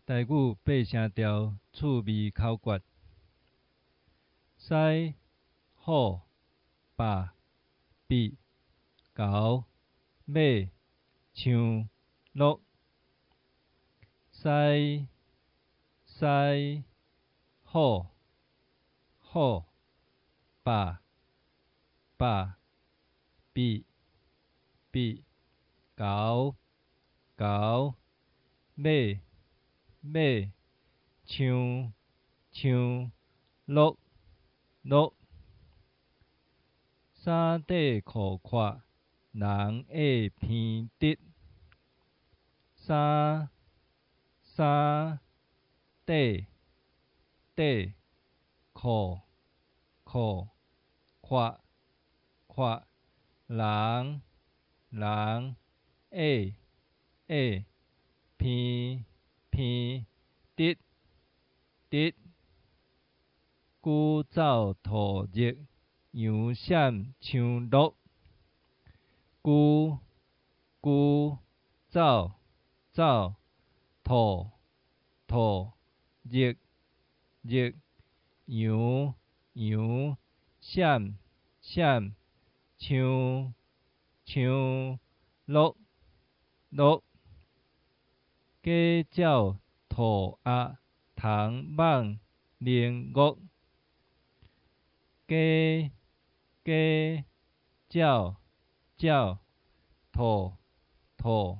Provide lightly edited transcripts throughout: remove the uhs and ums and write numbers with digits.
台語八聲調趣味口訣：師、虎、爸、比、猴、馬、象、鹿。師、師、虎、虎、爸、爸、比、比、猴、猴、馬、馬、象、象、鹿、鹿。衫短褲闊，人會鼻直。衫、衫、短、短、褲、褲、闊、闊、人、人、會、會、鼻、鼻、直、直。龜走兔入，羊閃象鹿。龜、龜、走、走、兔、兔、入、入、羊、羊、閃、閃、象、象、鹿、鹿。雞鳥兔鴨蟲蠓龍鱷。雞、雞、鳥、鳥、兔、兔、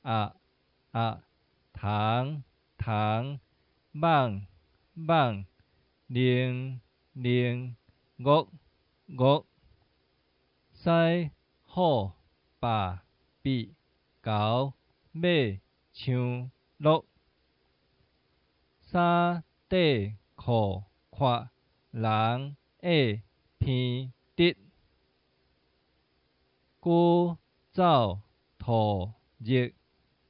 鴨、鴨、蟲、蟲、蠓、蠓、龍、龍、鱷、鱷。師、虎、爸、比、猴、馬、象、鹿。衫短褲闊，人會鼻直。龜走兔入，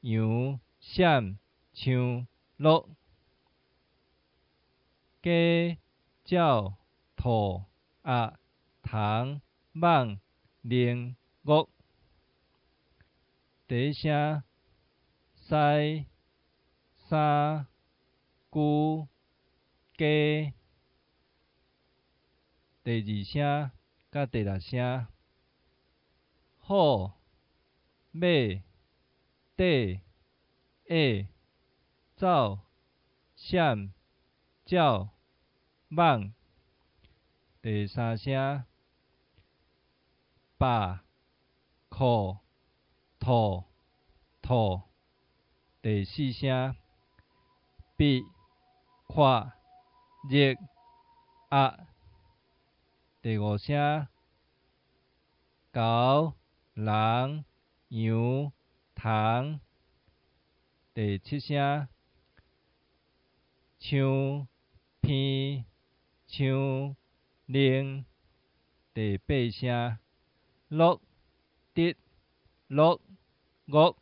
羊閃象鹿。雞鳥兔鴨蟲蠓龍鱷。第一聲：師、衫、龜、雞。第二聲佮第六聲：虎、馬、短、會、走、閃、鳥、蠓。第三聲：爸、褲、兔、兔。第四聲：比、闊、入、鴨。第五聲：猴、人、羊、蟲。第七聲：象、鼻、象、龍。第八聲：鹿、直、鹿、鱷。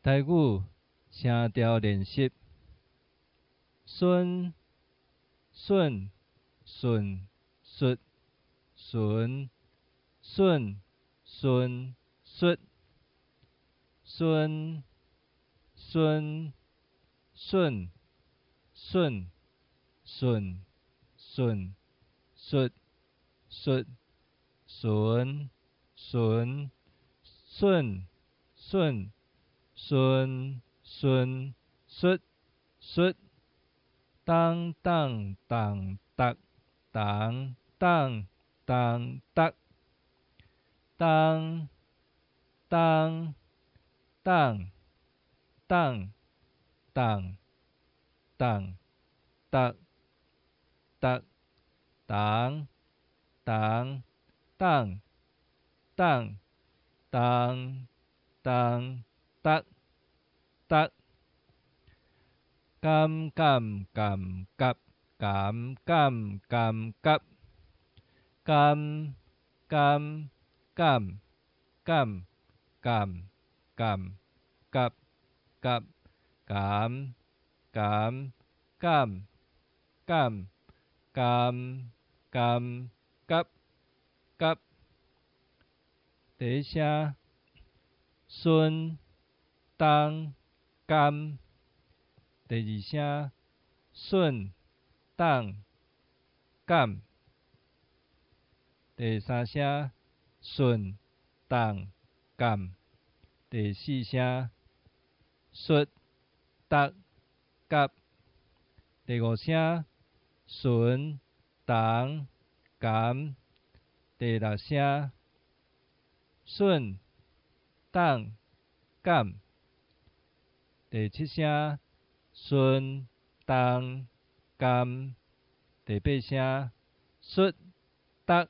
台語聲調練習：孫、筍、順、術、純、筍、順、術、孫、孫、筍、筍、順、順、術、術、純、純、筍、筍、順、順、術、術。當當當逐當當當逐當當當當當當逐逐當當當當當當逐逐。敢敢甘夾甘敢甘夾甘甘敢敢甘甘夾夾甘甘敢敢甘甘夾夾。第一聲：孫當。甘。第二聲順動感。第三聲順動感。第四聲術觸覺。第五聲順動感。第六聲順動感。第七聲順動感。第八聲術觸